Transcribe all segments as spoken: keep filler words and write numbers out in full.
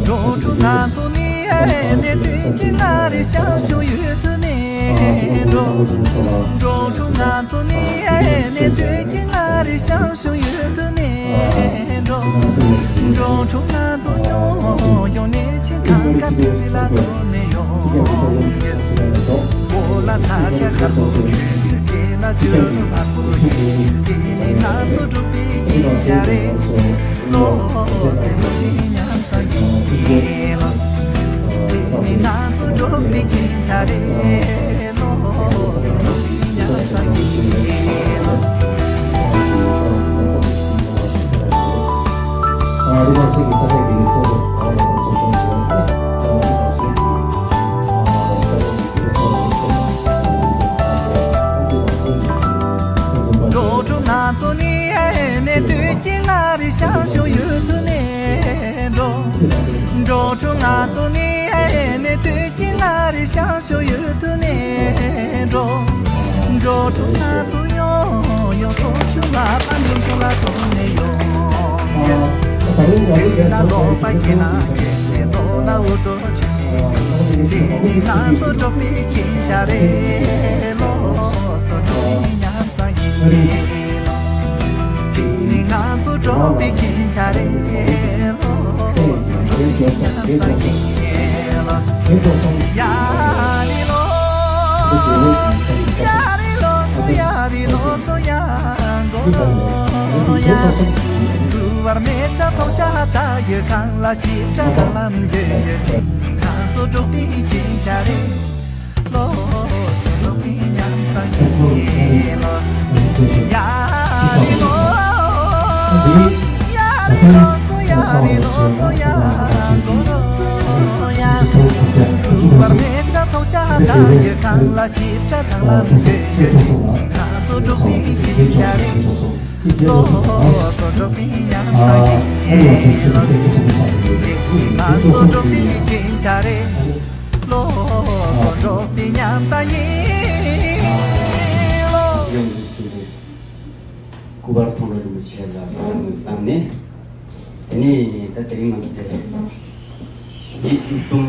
འགྲོ་དྲུག་ང་ཚོ་ནི་ཨེ་ནས་དུས་ཀྱི་ལ་རེ་ཤང་ཤུ་ཡུལ་དུ་ནས་འགྲོ། འགྲོ་དྲུག་ང་ཚོ་ནི་ཨེ་ནས་དུས་ཀྱི་ལ་རེ་ཤང་ཤུ་ཡུལ་དུ་ནས་འགྲོ། འགྲོ་དྲུག་ང་ཚོ་ཡོང་ཡོང་ནས་ཆེ་གང་ག་དུས་སི་ལ་འགྲོ་ནས་ཡོང་། འོ་ལ་ཐ་ཤ་ཁ་པོ་ཁྱོད་ཀྱི་ལ་ཅོ་བ་པོ་ཡིན། དེ་ནི་ང་ཚོ་འགྲོ་པའི་སྐྱིད་ཆ་རེད། ལོ་སི་འགྲོ་པའི་ཉམས་ས་ཡིན་ལོ། དེ་ནི་ང་ཚོ་འགྲོ་པའི་སྐྱིད་ཆ་རེད། ལོ་སི་འགྲོ་པའི་ཉམས་ས་ཡིན་ལོ། འགྲོ་དྲུག་ང་ཚོ་ནི་ཨེ་ནས་དུས་ཀྱི་ལ་རེ་ཤང་ཤུ་ཡུལ་དུ་ནས་འགྲོ། འགྲོ་དྲུག་ང་ཚོ་ནི་ཨེ་ནས་དུས་ཀྱི་ལ་རེ་ཤང་ཤུ་ཡུལ་དུ་ནས་འགྲོ། འགྲོ་དྲུག་ང་ཚོ་ཡོང་ཡོང་ཐོག་ཆུ་ལ་པང་ལུང་ཆུ་ལ་ཐོག་ནས་ཡོང་། ཡ་ལ་ལོ་པ་ཁྱེད་ན་ཁྱེད་ལས་དོ་ལ་འུ་དོ་ཆུ་ནས་ཡོང་། དེ་ནི་ང་ཚོ་འགྲོ་པའི་སྐྱིད་ཆ་རེད། ལོ་སོ་འགྲོ་པའི་ཉམས་ང་ཚོ་འགྲོ་པའི་ཁྱིམ་ཆ་རེད་ལོ། ཡ་རི་ལོ། ཡ་རི་ལོ་སོ་ཡ་གོ་ལོ་ཡ། དུ་བར་མེ་ཁྲ་ཐོག་ཆ་ད་ཡོད་གང་ལ་ཞིབ་ཕྲ་ད་ལམ་འགྱོད་ཡོད། ང་ཚོ་འགྲོ་པའི་ཁྱིམ་ཆ་རེད། ལོ་སོ་འགྲོ་པའི་ཉམས་ས་ཡིན་ལོ། ཡ་རི་ལོ། ཡ་རི་ལོ་སོ་ཡ་རི་ལོ་སོ་ཡ་གོ་ལོ་ཡ། དུ་བར་མེ་ཁྲ་ཐོག་ཆ་ད་ཡོད་གང་ལ་ཞིབ་ཕྲ་ཐང་ལམ་འགྱོད་ཡོད། ང་ཚོ་འགྲོ་པའི་ཁྱིམ་ཆ་རེད། ལོ་སོ་འགྲོ་པའི་ཉམས་ས་ཡིན་ལོ། ང་ཚོ་འགྲོ་པའི་ཁྱིམ་ཆ་རེད། ལོ་སོ་འགྲོ་པའི་ཉམས་ས་ཡིན་ལོ། ཡོངས་སུ་གཟིགས་པའི་སྐུ་པར་མཐོང་གྲོལ་རིན་པོ་ཆེ་ལ་བཀའ་དྲིན་བཏང་ནས། དེ་ནས་ད་དེ་རིང་ང་ཚོ་དེ་ཉིས་བཅུ་གསུམ་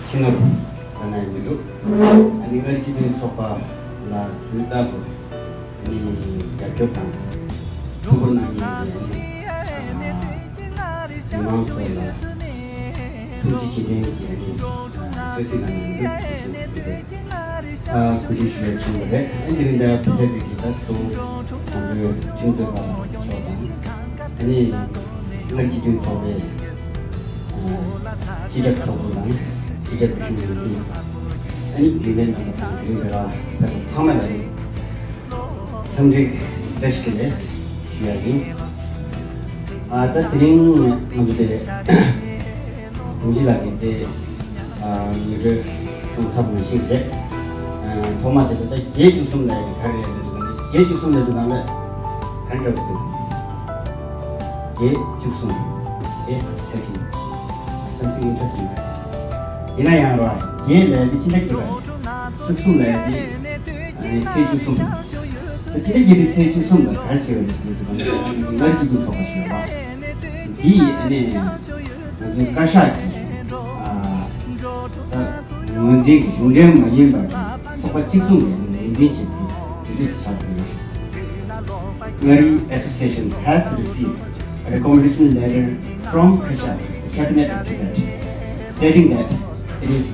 ཕྱི་ནང་ད་ན་ཡོད་འདུག་ཨ་ནི་མངའ་རིས་སྤྱི་མཐུན་ཚོགས་པ་ལ་དུས་རྟག་ཏུ་ཨ་ནི་རྒྱབ་སྐྱོར་དང་ཐུགས་ཁུར་གནང་མཁན་གྱི་ཨ་ནི་མི་མང་ཚོ་ལ་ཐུགས་རྗེ་ཆེ་ལན་གྱི་ཨ་ནི་གསོལ་ཚིགས་གནང་ཡོད་འདུག་ཅེས་གསུངས་ཏེ། ཨ་གུས་འདུད་ཞུ་ཡ་བྱུང་བ་རེད། ཨ་འདི་རིང་འདིར་ཕེབས་པའི་གི་ད་གཙོ་བོ་ང་ཚོའི་ཁྲིམས་རྩོད་པ་ཤོག་དང་། ཨ་ནི་མངའ་རིས་སྤྱི་མཐུན་ཚོགས་པའི་ཨ་སྤྱི་ཁྱབ་ཚོགས་གཙོ་དང་སྤྱི་ཁྱབ་སྐུ་ཞབས་འོས་བསྡུ། ཨ་ནི་རྒྱུན་ལས་རྣམ་པ་དང་དེ་རིང་འདིར་ཕེབས་པ་ཚང་མ་ལ་ཡིན། འཚམས་འདྲི་བཀྲ་ཤིས་བདེ་ལེགས་ཞུ་ཡ་ཡིན། ཨ་ད་དེ་རིང་ང་ཚོ་དེ་དྲུང་ཆེ་ལགས་ཀྱིས་དེ་ཨ་ངོ་སྤྲོད་གཏོང་ཚར་བ་ཞིག་རེད། ཨ་ཐོག་མ་དེ་ཚོ་ད་བརྒྱད་ཅུ་གསུམ་ལབ་ཡ་དེ་ག་རེ་རེད་འདུག་ན། བརྒྱད་ཅུ་གསུམ་ལབ་དུས་གང་ལ་ག་འདྲ་བ་འདུག་བརྒྱད་ཅུ་གསུམ། ཨེ་ཐེ་ཀྲིན། Something interesting. ཡིན་ན་ཡང་ར་བརྒྱད་ལབ་ཡ་དེ་ཕྱི་ཟླ་བརྒྱད་པ་རེད། བཅུ་གསུམ་ལབ་ཡ་དེ་ཨ་ནི་ཚེས་བཅུ་གསུམ། ད་ཕྱི་ཟླ་བརྒྱད་པའི་ཚེས་བཅུ་གསུམ་ལ་ག་རེ་བྱས་པ་རེད་ཟེར་དུས་ང་ཚོ་མངའ་རིས་སྤྱི་མཐུན་ཚོགས་པ་ཞེས་པ་འདིས་ཨ་ནི་ང་ཚོའི་བཀའ་ཤག་གི་ཨ་ད་ངོས་འཛིན་གྱི་གཞུང་འབྲེལ་མ་ཡིན་པ་གི་ཚོགས་པ་གཅིག་མཚུངས་ཀྱི་ངོས་འཛིན་བྱེད་པའི་དུས་ཚོད་དེ་ཆགས་ཡོད་རེད། Ngari Association has received a recommendation letter from Kashag, the Cabinet of Tibet, stating that it is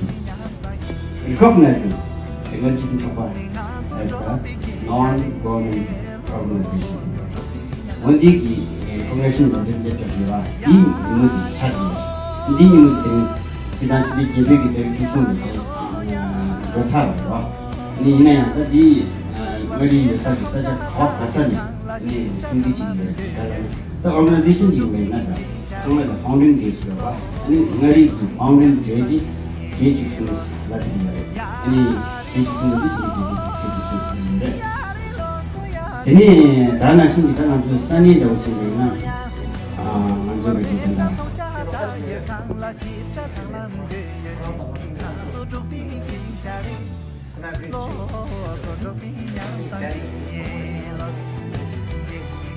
recognizing the Ngari Chikung Thokpa as a non-government organization. ངོས་འཛིན་གྱི་རེ་ཀོ་མེ་ཤན་ལ་འདིར་སླེབས་ཀྱི་ཡོད་པ་འདིའི་ཉིན་མོ་དེ་ཆགས་ཡོད། འདིའི་ཉིན་མོ་དེ་རིང་སྤྱི་བཏང་སྤྱི་ཟླ་བརྒྱད་པའི་གི་ཏ་རིག་བཅུ་གསུམ་ལ་དེ་འགྲོ་ཚར་བ་རེད་བ། ཨ་ནི་ཡིན་ན་ཡང་ད་འདི་མངའ་རིས་ཡོད་ས་གི་ས་ཆ་ག་བ་ག་ས་ནས་ཨ་ནི་ཚོགས་འདུ་ཅིག་ཡོད་རེད། ད་ལ་ད་ཨོར་ག་ནའི་ཛེ་ཤན་ཅིག་མེད་ན་ད་ཚང་མ་ལ་ཕའུན་ཌིང་ཌེ་ཞིག་ཡོད་བ། ཨ་ནི་མངའ་རིས་ཀྱི་ཕའུན་ཌིང་ཌེ་དེ་བརྒྱད་ཅུ་གསུམ་ལ་དེ་ཡིན་པ་རེད། ཨ་ནི་བརྒྱད་ཅུ་གསུམ་ལ་དེ་བྱེད་ཀྱི་དེ་བརྒྱད་ཅུ་གསུམ་ཡིན་པ་རེད། དེ་ནས་ད་ནང་བཞིན་གྱི་ད་ང་ཚོའི་ས་གནས་འདྲ་བོ་ཅིག་ཡིན་ན། ཨ་ང་ཚོ་ལ་ཅིག་དེ་འདྲ། ལོ་སོ་འགྲོ་པའི་ཉམས་སང་ཡིན་ལོ།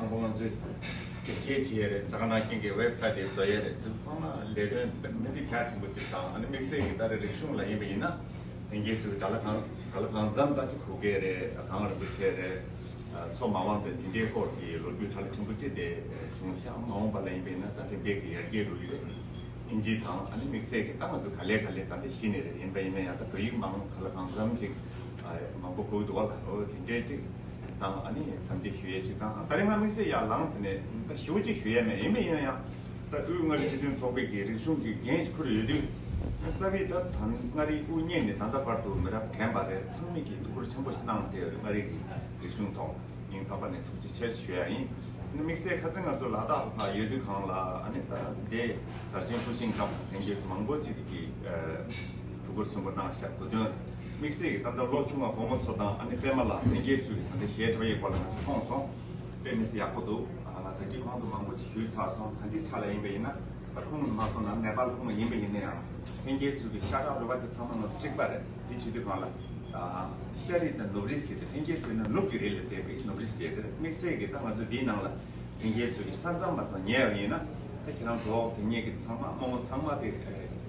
དང་པོ་ང་ཚོས་དེབ་སྐྱེལ་བྱེད་ཡས་རེད། ད་ག་ནང་བཞིན་གྱི་ཝེབ་སའིཊ་དེ་བཟོ་ཡས་རེད། དེ་ཚོ་ཚང་མ་ལས་དོན་དམིགས་བསལ་གལ་ཆེན་པོ་ཅིག་དང་། ཨ་ནི་དམིགས་བསལ་གྱི་ད་རེས་རིག་གཞུང་ལ་ཡིན་པ་ཡིན་ན་ལྷན་རྒྱས་ཚོས་ག་ལ་གང་ག་ལ་གང་འཚམ་ད་ཅིག་གུ་གེ་རེད། གངས་རིན་པོ་ཆེ་རེད། མཚོ་མ་འོངས་པའི་འདི་འདྲའི་སྐོར་གྱི་ལོ་རྒྱུས་གྲ་ལ་ཕྲན་བུ་ཅིག་དེ་བྱུང་ཤག་མ་འོངས་པ་ལ་ཡིན་པ་ཡིན་ན་ད་དེ་འདྲའི་གི་ཡར་རྒྱས་འགྲོ་གི་རེད། ཨིན་ཇི་དང་ཨ་ནི་དམིགས་བསལ་གྱི་ད་ང་ཚོ་ག་ལེ་ག་ལེ་ད་འདི་གཞི་ནས་རེད། ཡིན་པ་ཡིན་ན་ཡང་ད་བོད་ཡིག་མང་ག་ལ་གང་འཚམ་ཅིག་མང་པོ་དགོས་འདུག་བ། ད་འོ་དེ་འདྲའི་ཅིག་དང་ཨ་ནི་འཚམས་འདྲི་ཞུ་ཡས་ཅིག་དང་། ད་རེས་ང་དམིགས་བསལ་ཡར་ལངས་དེ་ནས་ད་ཞེ་པོ་ཅིག་ཞུ་ཡས་མེད། ཡིན་པ་ཡིན་ན་ཡང་ད་དབུས་མངའ་རིས་སྤྱི་མཐུན་ཚོགས་པའི་གི་རིག་གཞུང་གི་འགན་ཞིག་ཁུར་ཡོད་དུས། རྩ་བའི་ད་ད་མངའ་རིས་དབུ་བརྙེས་ནས་ད་ལྟ་བར་དུ་མི་རབས་རྒན་པ་རེད། ཚང་མས་ཀྱི་ཐུགས་ཁུར་ཆེན་པོ་ཞིག་གནང་སྟེ་མངའ་རིས་ཀྱི་རིག་གཞུང་ཐོག་སྙིང་ཐག་པ་ནས་ཐུགས་རྗེ་ཆེ་ཞུ་ཡ་ཡིན། དམིགས་བསལ་ཁ་སང་ང་ཚོ་ལ་དྭགས་ལ་ཡོད་དུས་སྒང་ལ་ཨ་ནི་ད་ལྟའི་དར་ཆེན་སྐུ་ཞིང་ཁམས་ལྷན་རྒྱས་སུ་མང་པོ་ཅིག་གིས་ཐུགས་ཁུར་ཆེན་པོ་གནང་ཤག་དགོས་དོན་དམིགས་བསལ་གྱི་ད་ལྟ་ལོ་ཆུང་བ་བུ་མོ་ཚོ་དང་ཨ་ནི་པད་མ་ལགས་ལྷན་རྒྱས་ཚོས་ད་ལྟ་གཞས་འཁྲབ་ཡས་སྐོར་ལ་ང་ཚོ་མཐོང་སོང་། དཔེ་མི་སྲིད་ཡག་པོ་འདུག་ཨ་ད་ཅི་གོང་དུ་མང་པོ་ཅིག་ཞུས་ཚར་སོང་། ད་འདི་ཆ་ལ་ཡིན་པ་ཡིན་ན་ད་ཁོང་མ་སོང་ན་ནེ་པཱལ་ཁོང་ཡིན་པ་ཡིན་ན་ཡང་ལྷན་རྒྱས་ཚོས་ཀྱི་ཤ་ཁྲག་རུས་པ་དེ་ཚང་མ་ང་ཚོ་གཅིག་པ་རེད། དེ་བྱེད་དུས་སྒང་ལ་ཤ་རིགས་དང་ནུབ་རིགས་ཟེར་ཏེ་ལྷན་རྒྱས་ཚོས་ན་ནུབ་ཀྱི་རིགས་ལ་བལྟས་པའི་ནུབ་རིགས་ཟེར་ཏེ་རེད། དམིགས་བསལ་གྱི་ད་ང་ཚོ་འདིའི་ནང་ལ་ལྷན་རྒྱས་ཚོས་ཀྱི་ས་མཚམས་མ་དང་ཉེ་བ་ཡིན་ན་ད་ཁྱེད་རང་ཚོ་འོག་དེ་ཉེ་གི་ཚང་མ་རྨོ་མོ་ཚང་མ་དེ་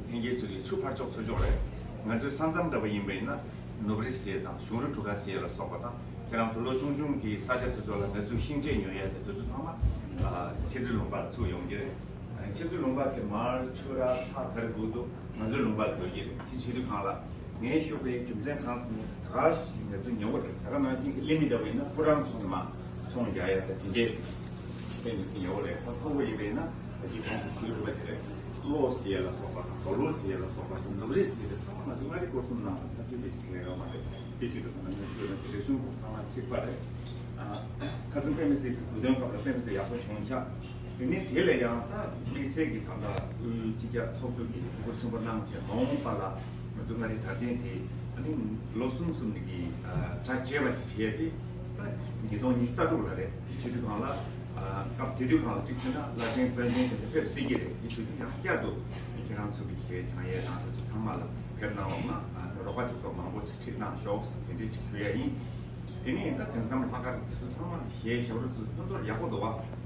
ལྷན་རྒྱས་ཚོས་ཀྱི་ཆུ་ཕར་ཕྱོགས་ཚུར་ཕྱོགས་རེད། ང་ཚོའི་ས་མཚམས་འདྲ་པོ་ཡིན་པ་ཡིན་ན་ནུབ་རི་ཟེར་དང་གཞུང་རི་གྲུ་ཁ་ཟེར་ལ་སོགས་པ་དང་། ཁྱེད་རང་ཚོ་ལོ་ཆུང་ཆུང་གི་ས་ཆ་ཚོ་ཚོ་ལ་ང་ཚོའི་ཤིང་ཆས་ཉོ་ཡ་དེ་དེ་ཚོ་ཚང་མ་ཨ་ཁྱེད་ཚོའི་ལུང་པ་ལ་ཚུར་ཡོང་གི་རེད། ཨ་ཁྱེད་ཚོའི་ལུང་པ་དེ་མར་ཆུ་ར་ཚ་དར་དགོས་འདུག་ང་ཚོའི་ལུང་པ་ལ་དགོས་ཀྱི་རེད། དེ་བྱེད་དུས་སྒང་ལ་ངས་ཞུ་བའི་རྒྱུ་མཚན་གང་ཟེར་ན་ད་ག་ང་ཚོ་ཉོ་བ་རེད། ད་ག་ནང་བཞིན་གྱི་ཀླད་མེད་འདྲ་བ་ཡིན་ན་ཕོ་བྲང་ཚོ་ནས་མར་ཚོང་རྒྱག་ཡ་དང་དེ་འདྲའི་དཔེ་མི་སྲིད་ཉོ་བ་རེད། ད་ཁོ་བོ་ཡིན་པ་ཡིན་ན་ད་ཅི་གོང་དུ་ཞུས་པ་དེ་རེད། གློ་ཟེར་ཡ་ལ་སོགས་པ་དང་རྡོ་ལོ་ཟེར་ཡ་ལ་སོགས་པ་དང་ནུབ་རི་ཟེར་ཡ་དེ་ཚང་མ་ང་ཚོ་མངའ་རིས་སྐོར་གསུམ་ནང་ལ་ཐབས་ཇུས་དེ་ཞིག་ལས་ཀ་མ་རེད། དེ་ཅིག་ཏུ་སོང་ན་ངས་ཞུས་ན་རིག་གཞུང་དེ་ཚང་མ་གཅིག་པ་རེད། ཨ་ཁ་སང་དཔེ་མི་སྲིད་ཀྱི་དུས་སྟོན་སྐབས་ལ་དཔེ་མི་སྲིད་ཡག་པོ་བྱུང་ཤག་དེ་ནས་དེ་ལས་ཡང་ད་དམིགས་བསལ་གྱི་ད་ལྟ་དབུས་སྤྱི་ཁྱབ་ཚོགས་གཙོས་ཀྱི་ཐུགས་ཁུར་ཆེན་པོ་གནང་བྱས་མ་འོངས་པ་ལ་ང་ཚོ་མངའ་རིས་དར་ཆེན་དེ་ ཨ་ནི་ལོ་གསུམ་གསུམ་གྱི་གྲ་རྒྱས་པ་ཅིག་བྱས་ཏེ། ད་ཉིས་སྟོང་ཉི་ཤུ་རྩ་དྲུག་ལ་རེད། དེ་བྱེད་དུས་སྒང་ལ་སྐབས་དེ་དུས་སྒང་ལ་གཅིག་བྱས་ན་བླ་ཆེན་དཔོན་ཆེན་དེ་འདྲ་ཕེབས་སྲིད་ཀྱི་རེད། དེ་བྱེད་དུས་ཡང་བསྐྱར་དུ་ཁྱེད་རང་ཚོ་གི་གཞས་སྦྱང་ཡས་དང་དེ་ཚོ་ཚང་མ་ལ་ཕེབས་གནང་བ་ན་རོགས་པ་ཅིག་སོགས་མང་པོ་ཅིག་ཁྲིད་གནང་ཤོག་ཟེར་དེ་འདྲས་ཅིག་ཞུ་ཡ་ཡིན། དེ་ནས་ད་དེང་སང་ལྷག་དཀར་དེ་ཚོ་ཚང་མ་གཞས་ཞབས་བྲོ་ཚོ་ཕན་ཐོགས་ཡག་པོ་འདུག་བ།